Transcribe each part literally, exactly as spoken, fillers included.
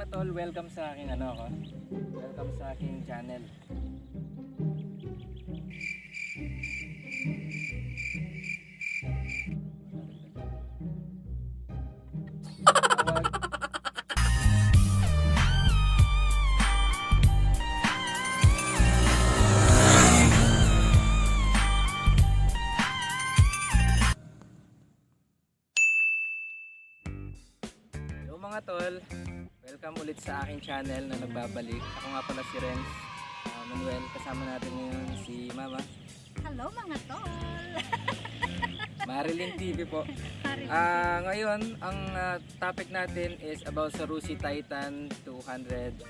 Tol, welcome sa aking ano ko. Welcome sa aking channel. Hello mga tol, welcome ulit sa aking channel na nagbabalik. Ako nga pala si Renz, ah, Manuel. Kasama natin ngayon si Mama. Hello mga tol! Marilyn T V po. Marilyn. Ah, ngayon, ang ah, topic natin is about sa Rossi Titan two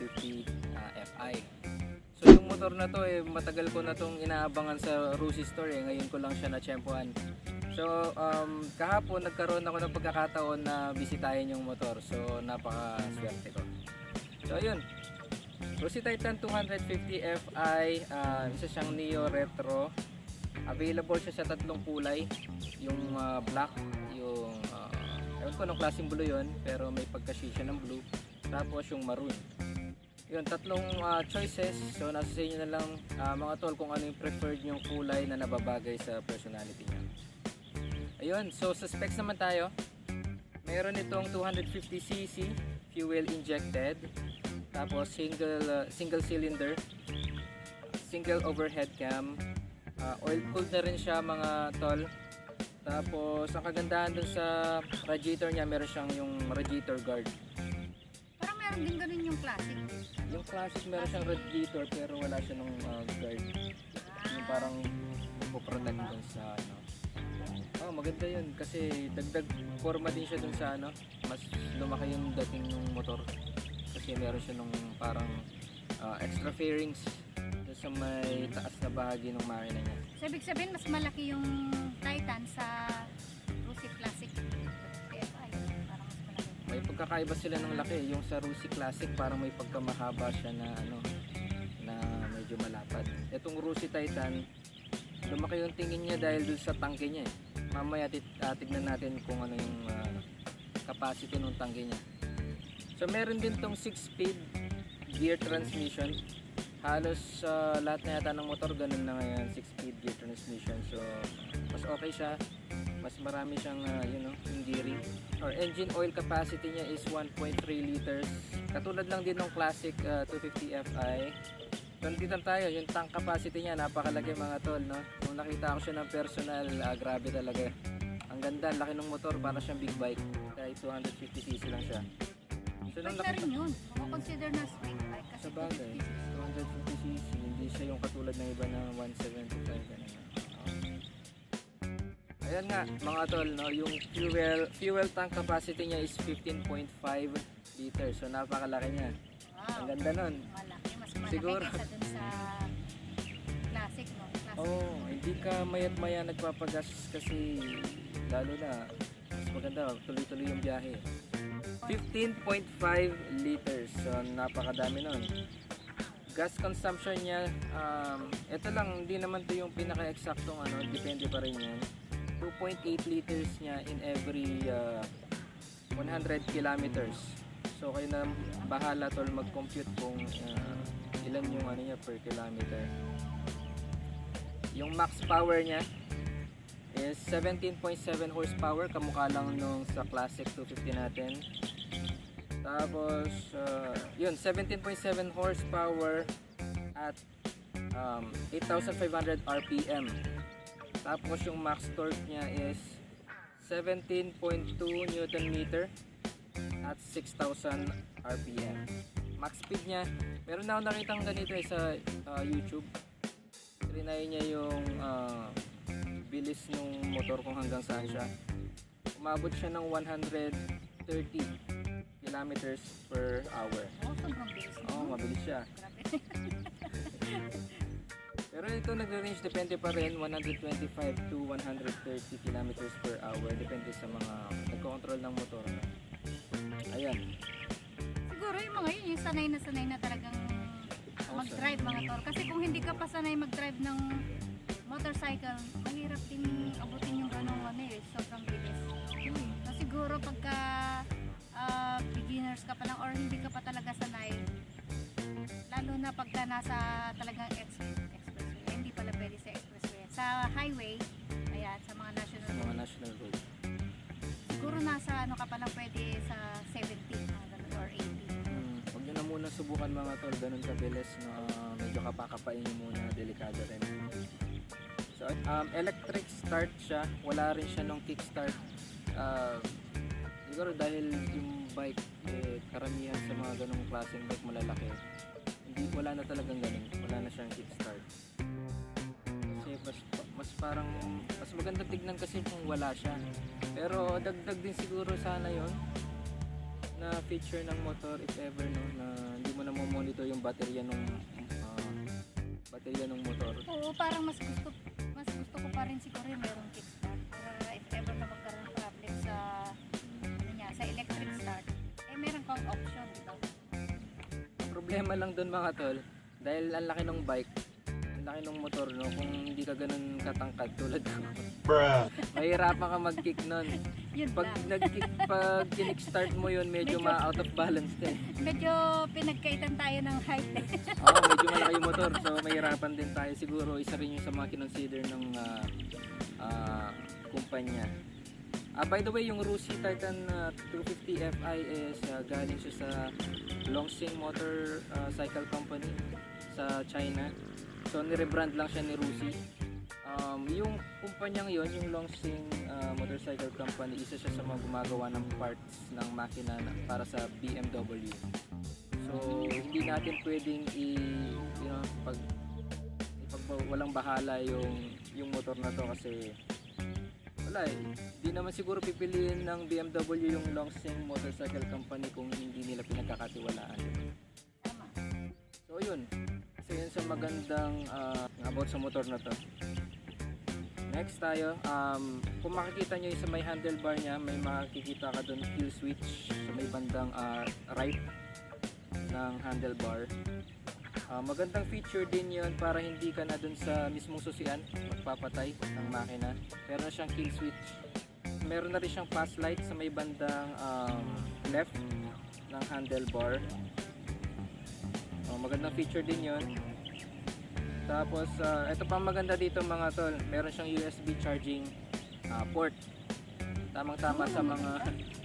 fifty ah, F I. So yung motor na to eh, matagal ko na tong inaabangan sa Rossi Store eh. Ngayon ko lang siya natsyempohan. So um, kahapon nagkaroon ako ng pagkakataon na bisitahin yung motor. So napakaswerte ko. So ayun. Rossi Titan two fifty F I, ah, isa siyang Neo Retro. Available siya sa tatlong kulay. Yung ah, black, yung ah, ewan ko anong klaseng blue yun, pero may pagka-shade siya ng blue. Tapos yung maroon. Yun, tatlong ah, choices. So nasa sa inyo na lang ah, mga tol kung ano yung preferred yung kulay na nababagay sa personality niya. Ayun, so sa specs naman tayo. Meron itong two fifty C C, fuel injected. Tapos single ah, single cylinder, single overhead cam. Ah, oil cooled na rin siya mga tol. Tapos ang kagandahan dun sa radiator niya, meron siyang yung radiator guard. Parang meron din ganun yung classic. Yung classic meron siyang radiator pero wala siya nung ah, guard. Yung parang nagpo-protect dun sa ano. Oh, maganda yun kasi dagdag forma din siya dun sa ano, mas lumaki yung dating ng motor kasi meron siya nung parang ah, extra fairings dun sa may taas na bahagi ng makina niya. So, ibig sabihin, mas malaki yung Titan sa Rossi Classic. Kaya pa, ayun, parang mas malaki. May pagkakaiba sila ng laki. Yung sa Rossi Classic, parang may pagkamahaba siya na ano, na medyo malapad. Itong Rossi Titan, lumaki yung tingin niya dahil dun sa tangke niya eh. Mamaya tit- ah, tignan natin kung ano yung ah, capacity ng tangke niya. So meron din tong six speed gear transmission. Halos ah, lahat na yata ng motor ganun na ngayon, six speed gear transmission. So mas okay siya. Mas marami siyang ah, you know, yung gearing. Or engine oil capacity niya is one point three liters. Katulad lang din ng classic ah, two fifty F I. Nandito tayo, yung tank capacity niya napakalaki mga tol, no? Nung nakita ko siya ng personal, ah, grabe talaga. Ang ganda, laki ng motor, para siyang big bike. Kahit two fifty C C lang siya. So, nung Pwede na nakita rin yun. Makoconsider na as big bike kasi sa bagay, two fifty C C. Two fifty C C, hindi siya yung katulad ng iba na one seventy-five, ganun. Ayan nga, mga tol, no, yung fuel fuel tank capacity niya is fifteen point five liters. So napakalaki niya. Wow. Ang ganda nun. Malaki, mas malaki Siguro. Kaysa dun sa classic, no? Classic. Oh, hindi ka mayat maya nagpapagas kasi lalo na mas maganda, tuloy-tuloy yung biyahe. Fifteen point five liters. So napakadami nun. Gas consumption niya, um, ito lang, hindi naman to yung pinaka-eksaktong ano, depende pa rin yan. Two point eight liters niya in every uh, one hundred kilometers. So kayo na bahala tol mag-compute kung uh, ilan yung ano niya per kilometer. Yung max power niya is seventeen point seven horsepower, kamukha lang nung sa classic two fifty natin. Tapos, uh, yun, seventeen point seven horsepower at um, eight thousand five hundred R P M. Tapos yung max torque niya is seventeen point two newton meter at six thousand R P M. Max speed niya, meron na ako nakitang ganito eh, sa uh, YouTube. Trinay niya yung uh, bilis ng motor kung hanggang saan siya. Umabot siya ng one hundred thirty kilometers per hour. Oh, sobrang bilis. Oo, mabilis siya. Grabe. Pero ito nagre-range, depende pa rin, one hundred twenty-five to one hundred thirty kilometers per hour, depende sa mga nagko-control ng motor. Ayan. Siguro yung mga yun, yung sanay na sanay na talagang mag-drive, mga tol. Kasi kung hindi ka pa sanay mag-drive ng motorcycle, mahirap din abutin yung ganong ano eh, sobrang bilis. Hmm. So, siguro pagka ah, beginners Ka pa lang or hindi ka pa talaga sanay, lalo na pagka nasa talagang ex-, expressway, eh, hindi pala pwede sa expressway. Sa highway, ayan, sa mga national Sa mga road, national road. Siguro nasa ano ka pa lang pwede sa seventy, mga ganun, or eighty. Hmm, huwag nyo na muna subukan, mga tol, ganun kabilis, no? Ah, medyo kapakapain nyo muna, delikado rin. So, um, electric start siya, wala rin siya nung kickstart. Ah, siguro dahil yung bike, eh, karamihan sa mga ganung klaseng bike, malalaki, hindi, wala na talagang ganun, wala na siyang kickstart. Kasi mas, mas parang, mas maganda tignan kasi kung wala siya. Pero dagdag din siguro sana yon na feature ng motor, if ever, no, na hindi mo na monitor yung baterya nung, ah, baterya ng motor. Oo, parang mas gusto mas gusto ko pa rin siguro yung merong kickstart para if ever na magkaroon ng problem sa ano niya, sa electric start, eh meron kang option, di ba? Ang problema lang doon, mga tol, dahil ang laki ng bike, ang laki ng motor, no, kung hindi ka ganun katangkad tulad ko. Bruh. Mahirapan ka mag-kick nun. Yun Pag lang. nag-kick, pag kinickstart mo yun, medyo Medyo- ma-out of balance ka eh. Medyo pinagkaitan tayo ng height eh. Oo, medyo malaki yung motor, so mahirapan din tayo. Siguro isa rin yung sa mga kinonsider ng ah, ah, kumpanya. Ah, by the way, yung Rusi Titan ah, two fifty F I is ah, galing siya sa Longsing Motor ah, Cycle Company sa China. So, nirebrand lang siya ni Rusi. Um, yung kumpanyang yon, yung Longsing ah, Motorcycle Company, isa siya sa mga gumagawa ng parts ng makina na, para sa B M W. So, hindi natin pwedeng i, you know, pag ipagwalang bahala yung yung motor na to kasi wala eh. Hindi naman siguro pipiliin ng B M W yung Longsing Motorcycle Company kung hindi nila pinagkakatiwalaan. Tama. So yun. So yun sa magandang ah, about sa motor na to. Next tayo, um, kung makikita nyo yung sa may handlebar niya, may makikita ka doon kill switch sa may bandang ah, right ng handlebar. Ah, magandang feature din yon para hindi ka na dun sa mismong susian magpapatay ng makina. Meron na siyang kill switch. Meron na rin siyang pass light sa may bandang um, left ng handlebar. Oh, magandang feature din yon. Tapos, ah, ito pa maganda dito, mga tol. Meron siyang U S B charging ah, port. Tamang-tama sa mga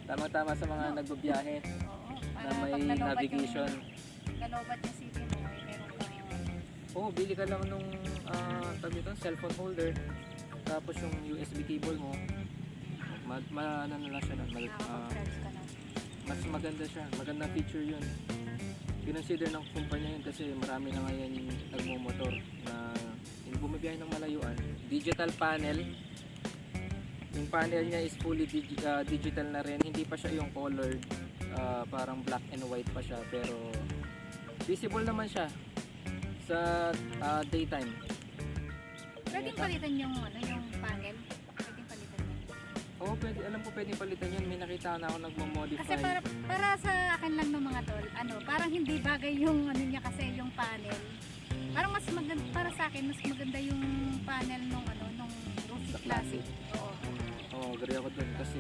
tamang-tama sa mga nagbibiyahe Oo. na Para may pag nalobat navigation. Yung, nalobat yung city mo, eh, meron kang Oo, bili ka lang nung ah, tawag dito, cellphone holder. Tapos yung U S B cable mo, ma, ma ano na lang siya nun, ma, ah, nakakapag-charge ka na. Mas maganda siya. Magandang feature yun. Kinonsider ng kumpanya yun kasi marami na ngayon nagmumotor na yung bumibiyahe ng malayuan. Digital panel. Yung panel niya is fully digi- ah, digital na rin. Hindi pa siya yung colored. Ah, parang black and white pa siya. Pero visible naman siya sa ah, daytime. Pwedeng palitan yung, ano, yung panel? Pwedeng palitan yun. Oo, pwede. Alam ko pwedeng palitan yun. May nakita na ako nagmo-modify. Kasi para, para sa akin lang ng mga tol, ano, parang hindi bagay yung ano niya kasi yung panel. Parang mas maganda para sa akin, mas maganda yung panel nung ano, nung Rusi Sa Classic. Classic. Oo. Oo, agree ako dun kasi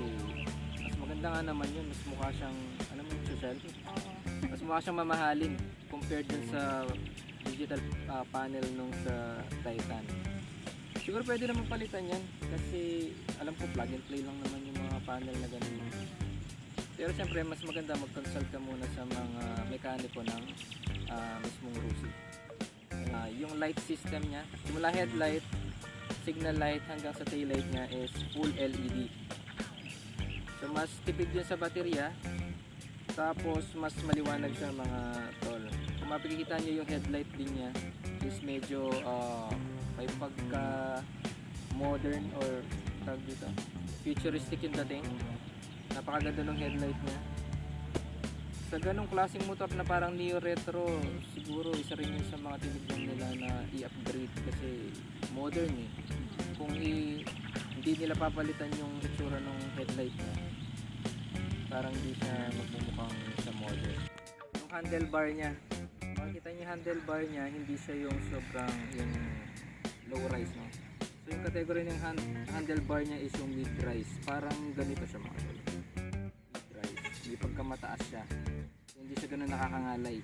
mas maganda nga naman yun. Mas mukha siyang, alam mo yung social? Oo. Mas mukha siyang mamahalin compared dun sa digital ah, panel nung sa Titan. Siguro pwede naman palitan yan kasi alam ko plug and play lang naman yung mga panel na ganun. Pero siyempre mas maganda mag-consult ka muna sa mga mekaniko ng ah, mismong Rusi. Ah, yung light system niya, simula headlight, signal light hanggang sa tail light niya is full L E D. So mas tipid yun sa baterya. Tapos mas maliwanag siya mga tol. Kung makikita niyo yung headlight din niya is medyo ah, may pagka modern or tawag dito, futuristic yung dating. Napakaganda ng headlight niya. Sa ganong klaseng motor na parang neo-retro, siguro isa rin yun sa mga tinignan nila na i-upgrade kasi modern eh. Kung i- hindi nila papalitan yung itsura ng headlight niya, parang hindi siya magmumukhang sa modern. Yung handlebar niya, makikita niyo yung handlebar niya, hindi siya yung sobrang yung low rise, no? So yung category ng hand, handlebar niya is yung mid rise. Parang ganito siya mga tol. Mid rise. May pagkamataas siya. Hindi siya ganun nakakangalay.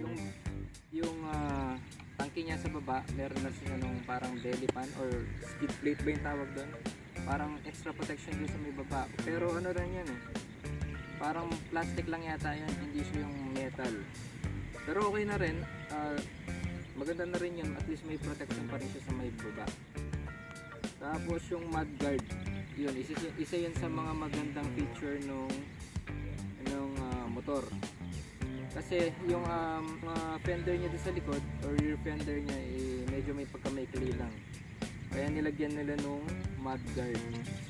Yung, yung ah, tangke niya sa baba, meron na siya nung parang belly pan or skid plate ba yung tawag doon? Parang extra protection din sa may baba. Pero ano rin yan eh. Parang plastic lang yata yan, hindi siya yung metal. Pero okay na rin. Ah, maganda na rin yun. At least may protection pa rin siya sa may baba. Tapos yung mud guard, yun, isa, isa yun sa mga magandang feature nung, nung ah, motor. Kasi yung um, mga fender niya doon sa likod or rear fender niya, eh, medyo may pagkamaikli lang. Kaya nilagyan nila nung mud guard.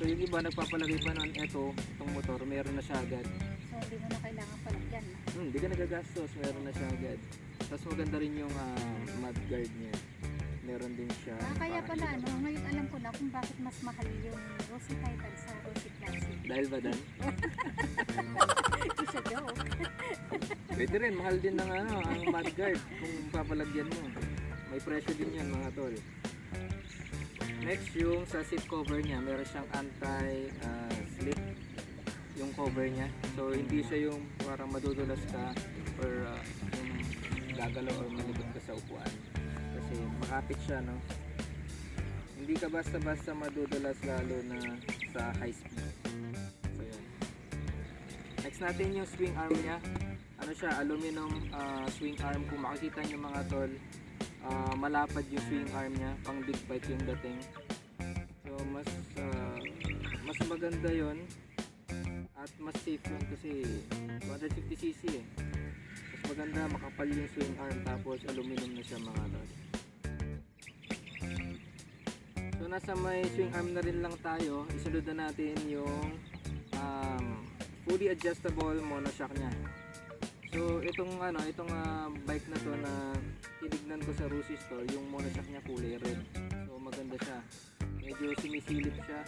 So yung iba nagpapalagay pa nun, eto, itong motor, meron na siya agad. So, hindi mo na kailangan palagyan. Hmm, di ka nagagastos, meron na siya agad. Tapos maganda rin yung ah, mud guard niya. Meron din siya. Ah, kaya parang pala, ilaw. No? Ngayon alam ko na kung bakit mas mahal yung Rosy Titan sa Rosy Classic. Dahil ba doon? Isa joke. Pwede rin, mahal din ng ano, ang mud guard kung papalagyan mo. May presyo din yan, mga tol. Next, yung sa seat cover niya, meron siyang anti-slip yung cover niya. So, hindi siya yung parang madudulas ka or ah, yung gagalaw or malibot ka sa upuan. Kasi makapit siya, no? Hindi ka basta-basta madudulas lalo na sa high speed. So, yun. Next natin yung swing arm niya. Ano siya, aluminum ah, swing arm. Kung makikita niyo mga tol, ah, malapad yung swing arm niya, pang big bike yung dating. So mas ah, mas maganda yon at mas safe yun kasi two hundred fifty C C eh. Mas maganda, makapal yung swing arm tapos aluminum na siya mga tol. So nasa may swing arm na rin lang tayo, isunod na natin yung um, fully adjustable monoshock niya. So itong ano, itong ah, bike na to na tinignan ko sa Rusi Store, yung monoshock niya kulay red. So maganda siya. Medyo sumisilip siya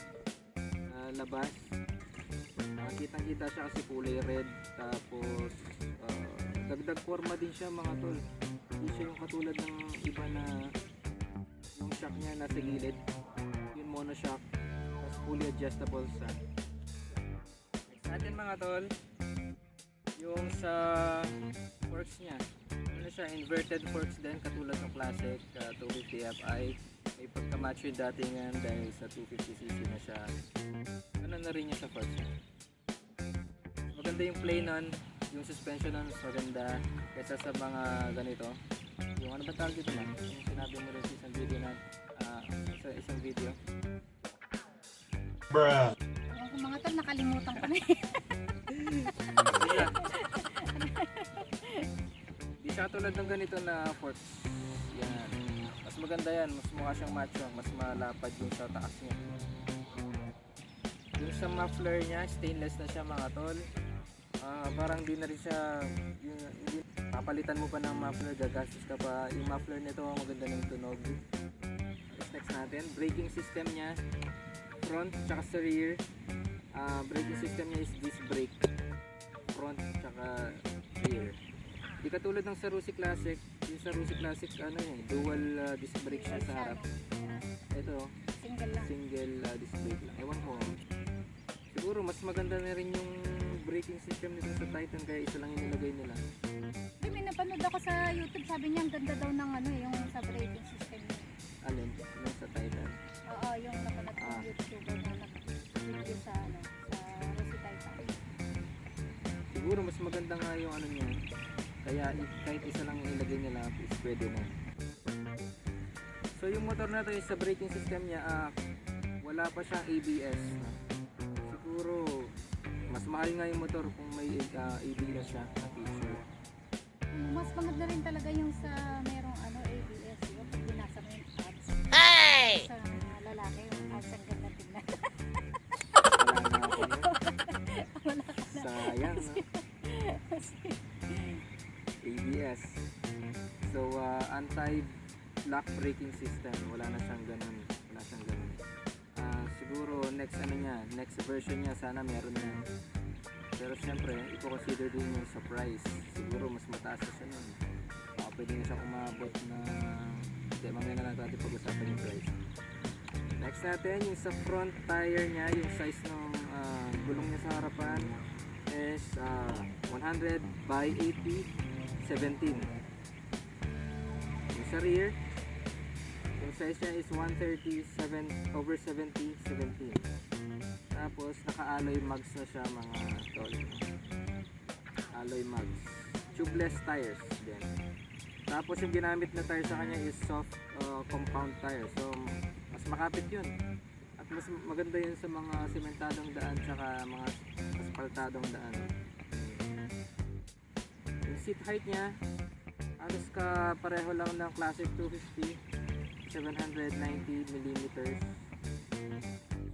sa labas. Ah, kitang-kita siya kasi kulay red. Tapos ah, dagdag forma din siya mga tol. Hindi siya yung katulad ng iba na yung shock niya nasa gilid. Yung monoshock, tapos fully adjustable siya. Next natin mga tol, yung sa forks niya. Ano siya, inverted forks din katulad ng classic ah, two fifty F I. May pagka-match yung datingan dahil sa two fifty C C na siya. Ano na rin niya sa forks niya. Maganda yung play nun, yung suspension nun mas maganda kaysa sa mga ganito. Yung ano ba tawag dito na? Yung sinabi mo rin sa isang video na, ah, sa isang video. Bruh. Ewan ko mga tol, nakalimutan ko na eh. Hindi siya. Hindi siya katulad ng ganito na forks. Yan. Mas maganda yan. Mas mukha siyang macho. Mas malapad yung sa taas niya. Yung sa muffler niya, stainless na siya mga tol. Ah, parang di na rin siya, yung, hindi, papalitan mo pa ng muffler, gagastos ka pa. Yung muffler nito, maganda ng tunog. Next natin, braking system niya, front tsaka sa rear. Ah, braking system niya is disc brake. Front tsaka rear. Di katulad ng sa Rusi Classic, yung sa Rusi Classic, ano eh, dual ah, disc brake siya sa harap. Ito, Single lang. single ah, disc brake lang. Ewan ko. Siguro mas maganda na rin yung braking system nito sa Titan kaya isa lang yung nilagay nila. Di, may napanood ako sa YouTube, sabi niya ang ganda daw ng ano eh, yung sa braking system niya. Alin? Yung sa Titan. Oo, yung napanood kong Ah. YouTuber na nag-video sa ano, sa Rosy Titan. Siguro mas maganda nga yung ano niya. Kaya i- kahit isa lang yung ilagay nila is pwede na. So yung motor na to is sa braking system niya, ah, wala pa siyang A B S. No? Siguro mas mahal nga yung motor kung may ah, A B S siya na feature. Mas maganda rin talaga yung sa merong ano, A B S, yung pag binasa mo yung ads. Sa lalaki, yung ads ang ganda tingnan. Wala na ako yun. Wala ka na. Sayang, no? A B S. So, ah, anti-lock braking system. Wala na siyang ganun. Wala siyang ganun. Ah, siguro next ano niya, next version niya sana meron na. Pero siyempre, ipo-consider din yung sa price. Siguro mas mataas na siya nun. Baka pwede na siya umabot na hindi, mamaya na lang natin pag-usapan yung price. Next natin, yung sa front tire niya, yung size ng ah, gulong niya sa harapan is ah, one hundred by eighty, seventeen. Yung sa rear, yung size niya is one thirty, seven, over seventy, seventeen. Tapos, naka-alloy mags na siya, mga tol. Alloy mags. Tubeless tires din. Tapos, yung ginamit na tire sa kanya is soft, uh, compound tire. So, mas makapit yun. At mas maganda yun sa mga sementadong daan tsaka mga aspaltadong daan. Yung seat height niya, halos kapareho lang ng Classic two fifty, seven hundred ninety millimeters.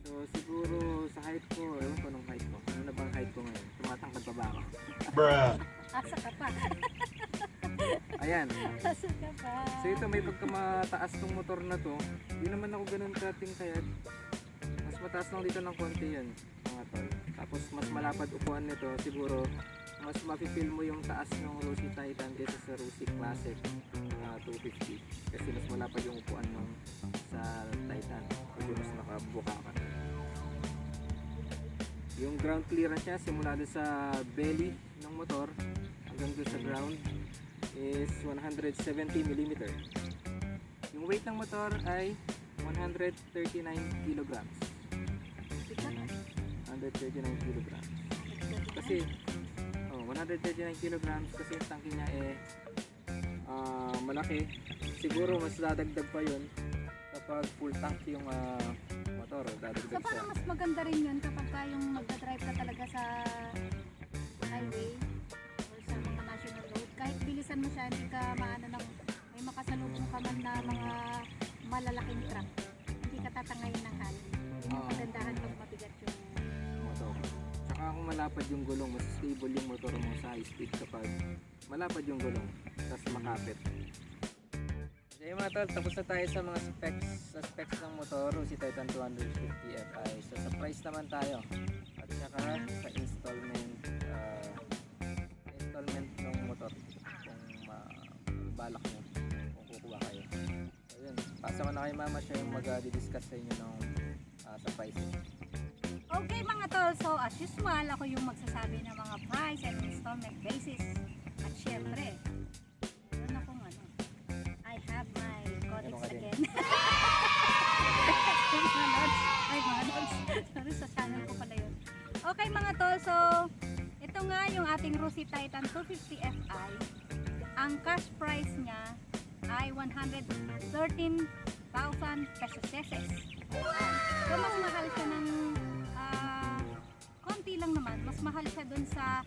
So, siguro sa height ko, ewan ko anong height ko. Ano na bang height ko ngayon? Tumatangkad pa ba ako? Bruh. Asa ka pa? Ayan. Asa ka pa? So ito, may pagkamataas ng motor na to. Hindi naman ako ganun katingkayad. Mas mataas lang dito ng konti yun, mga tol. Tapos mas malapad upuan nito. Siguro mas mafe-feel mo yung taas ng Rossi Titan kaysa sa Rossi Classic ah, two fifty. Kasi mas malapad yung upuan ng sa Titan. Kasi mas nakabuka ka. Yung ground clearance niya, simula doon sa belly ng motor hanggang doon sa ground is one hundred seventy millimeter. Yung weight ng motor ay one hundred thirty-nine kilograms. Bigat. One hundred thirty-nine kilograms. Kasi, oh, one hundred thirty-nine kilograms kasi yung tangke niya eh ah, malaki. Siguro mas dadagdag pa yun kapag full tank yung ah, motor. Dadagdag So siya. Parang mas maganda rin yun kapag ka yung magdadrive ka talaga sa highway or sa mga national road. Kahit bilisan mo siya, hindi ka maano ng may makasalubong ka man na mga malalaking truck. Hindi ka tatangayin ng hangin. Yun yung Oo. Kagandahan pag mabigat yung Motor. Tsaka kung malapad yung gulong, mas stable yung motor mo sa high speed kapag malapad yung gulong, tas makapit. So yun mga tol, tapos na tayo sa mga specs, sa specs ng motor, Rossi Titan two fifty F I. So sa price naman tayo. At saka sa installment, ah, sa installment ng motor kung ma- balak nyo kung kukuha kayo. So yun, pasa ko na kay mama, siya yung mag-discuss sa inyo ng ah, sa pricing. Okay mga tol, so as usual, ako yung magsasabi ng mga price and installment basis. At syempre, meron akong ano, I have my Codex Meron ka din. Again. Mga lods, ay mga lods, sorry, sa channel ko pala yun. Okay mga tol, so ito nga yung ating Rossi Titan two fifty F I. Ang cash price niya ay one hundred thirteen thousand pesos. So mas mahal siya ng ah, konti lang naman, mas mahal siya dun sa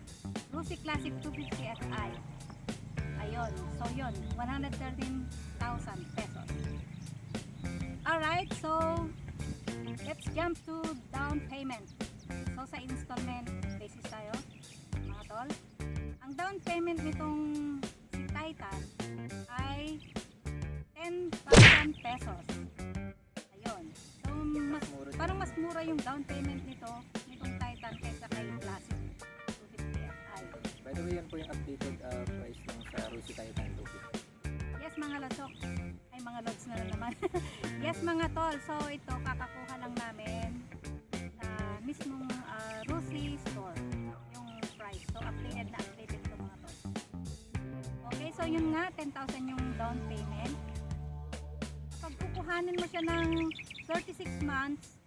Rossi Classic two fifty F I. Ayun, so yun, one hundred thirteen thousand pesos. Alright, so let's jump to down payment. So sa installment basis tayo, mga tol. Ang down payment nitong si Titan ay ten thousand pesos. Ayun. So, mas, Mura siya. Parang mas mura yung down payment nito, nitong Titan kaysa kay Classic two fifty F I. By the way, yan po yung updated ah, price ng sa Rossi Titan two fifty. Yes, mga lodsok. Ay, mga lods na lang naman. Yes, mga tol. So, ito, kakakuha lang namin sa mismong ah, Rossi store yung price. So, updated na updated to, mga tol. Okay, so yun nga, ten thousand yung down payment. Kapag kukuhanin mo siya ng thirty-six months,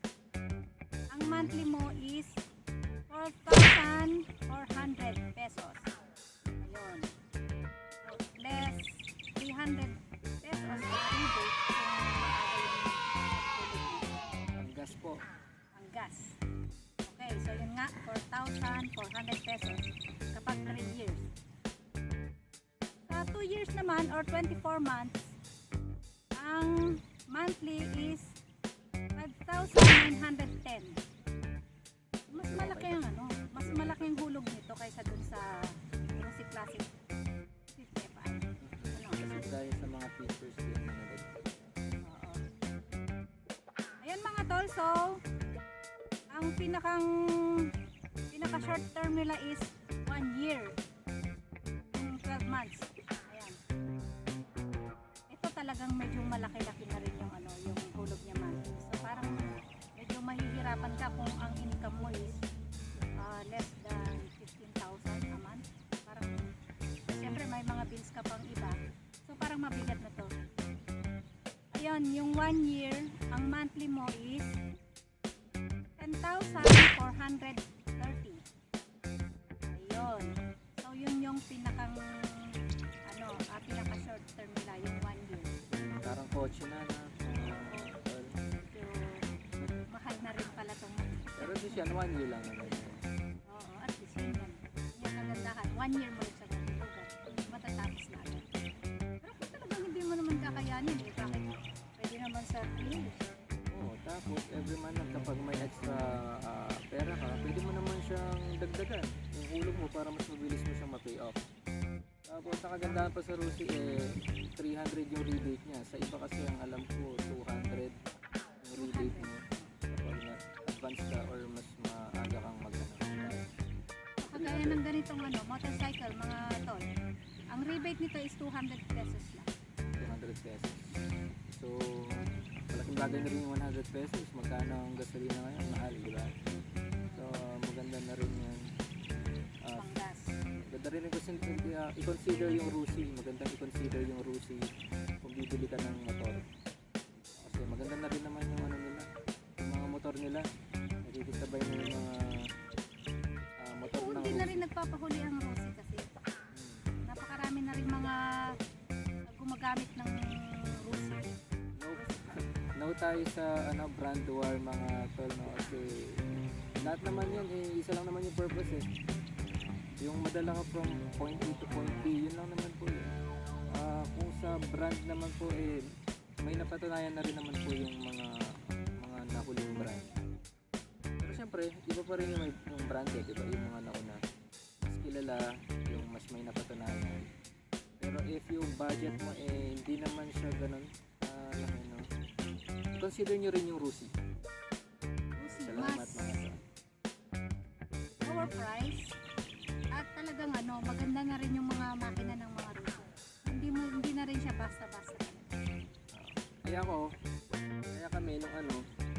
ang monthly mo is four thousand four hundred pesos. Ayun. Less three hundred pesos ang rebate kung maaga yung pagtulog mo. Ang gas po. Ang gas. Okay, so yun nga, four thousand four hundred pesos kapag three years. Sa two years naman or twenty-four months, ang monthly is five thousand nine hundred ten. Mas malaki ang ano, mas malaki ang hulog nito kaysa dun sa Rossi Classic fifty F I. Ano? Kasi dahil sa mga features din na nag- Oo. Ayan mga tol, so ang pinakang pinaka short term nila is one year. Yung twelve months. Ayan. Ito talagang medyo malaki-laki na rin yung ano, yung hulog niya monthly. So parang medyo mahihirapan ka kung ang income mo is ah, less than fifteen thousand a month. Mabigat na to. Ayun, yung one year, ang monthly mo is ten thousand four hundred thirty. Ayun. So, yun yung pinakang, ano, ah, pinaka short term nila, yung one year. Parang kotse na, no? Medyo mahal na rin pala tong. Pero di siya, one year lang naman yun. Oo, at least yun yan. Yung kagandahan, one year mo rin siya matutulugan. Matatapos na agad. Pero kung talagang hindi mo naman kakayanin, eh, bakit? Pwede naman sa three years. Oo, tapos every month lang kapag may extra ah, pera ka, pwede mo naman siyang dagdagan. Yung hulog mo para mas mabilis mo siyang ma-pay off. Tapos ang kagandahan pa sa Rusi eh, three hundred yung rebate niya. Sa iba kasi ang alam ko, two hundred yung rebate mo. Kapag na-advance ka or mas maaga kang mag-ano. Kagaya ng ganitong ano, motorcycle, mga tol. Ang rebate nito is two hundred pesos lang. two hundred pesos. So, malaking bagay na rin yung one hundred pesos. Magkano ang gasolina ngayon? Mahal, di ba? So, maganda na rin yan. Ah, Panggas. maganda rin i-consider, ah, i-consider yung Rusi. Magandang i-consider yung Rusi kung bibili ka ng motor. Kasi maganda na rin naman yung ano nila. Yung mga motor nila. Nakikisabay mo yung mga ah, motor Oo, ng hindi na Rusi. Rin nagpapahuli ang Rusi kasi Hmm. napakarami na rin mga gumagamit ng Rusi. No, no tayo sa ano, brand war, mga tol, no? Kasi lahat naman yan, eh, isa lang naman yung purpose eh. Yung madala ka from point A to point B, yun lang naman po yun. Ah, kung sa brand naman po eh, may napatunayan na rin naman po yung mga mga nahuling brand. Pero syempre, iba pa rin yung, may, yung brand eh, di ba? Yung mga nauna. Mas kilala, yung mas may napatunayan. Pero if yung budget mo eh, hindi naman siya ganun, ah, laki, no? Consider nyo rin yung Rusi. Rusi, Salamat, mas mga tol. lower price at talagang ano, maganda na rin yung mga makina ng mga Rusi. Hindi mo hindi na rin siya basta-basta. Kaya ako, kaya kami nung ano,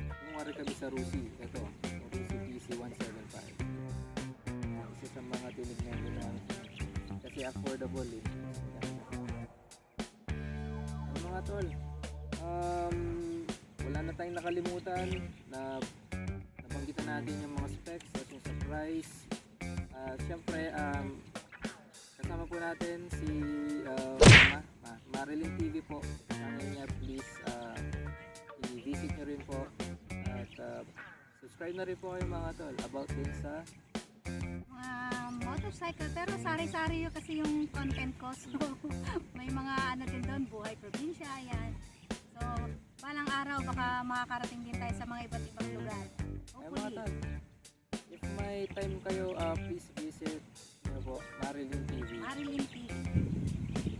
nung wari kami sa Rusi, ito, yung Rusi P C one seven five. Yan, isa sa mga tinignan nila. Kasi affordable eh. Ang mga tol, um, wala na tayong nakalimutan na nabanggitan natin yung mga specs at yung sa price. Ah, Siyempre, um, kasama po natin si uh, Ma, Ma, Marilyn T V po. Channel niya, please uh, i-visit nyo rin po. At uh, subscribe na rin po kayo mga tol about din sa Mga motorcycle, pero sari-sari yun kasi yung content ko. So, may mga ano din doon, buhay probinsya, yan. So, balang araw baka makakarating din tayo sa mga iba't ibang lugar. Ay, mga Hopefully. tol, if may time kayo, uh, please visit nyo po, Marilyn T V. Marilyn T V.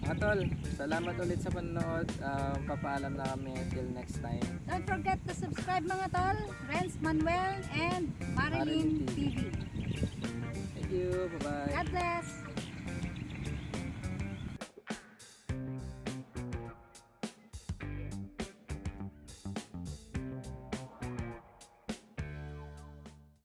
Mga tol, salamat ulit sa panonood. Uh, papaalam na kami till next time. Don't forget to subscribe mga tol, Renz Manuel and Marilyn Marilyn T V. T V. Thank you. Bye-bye. God bless!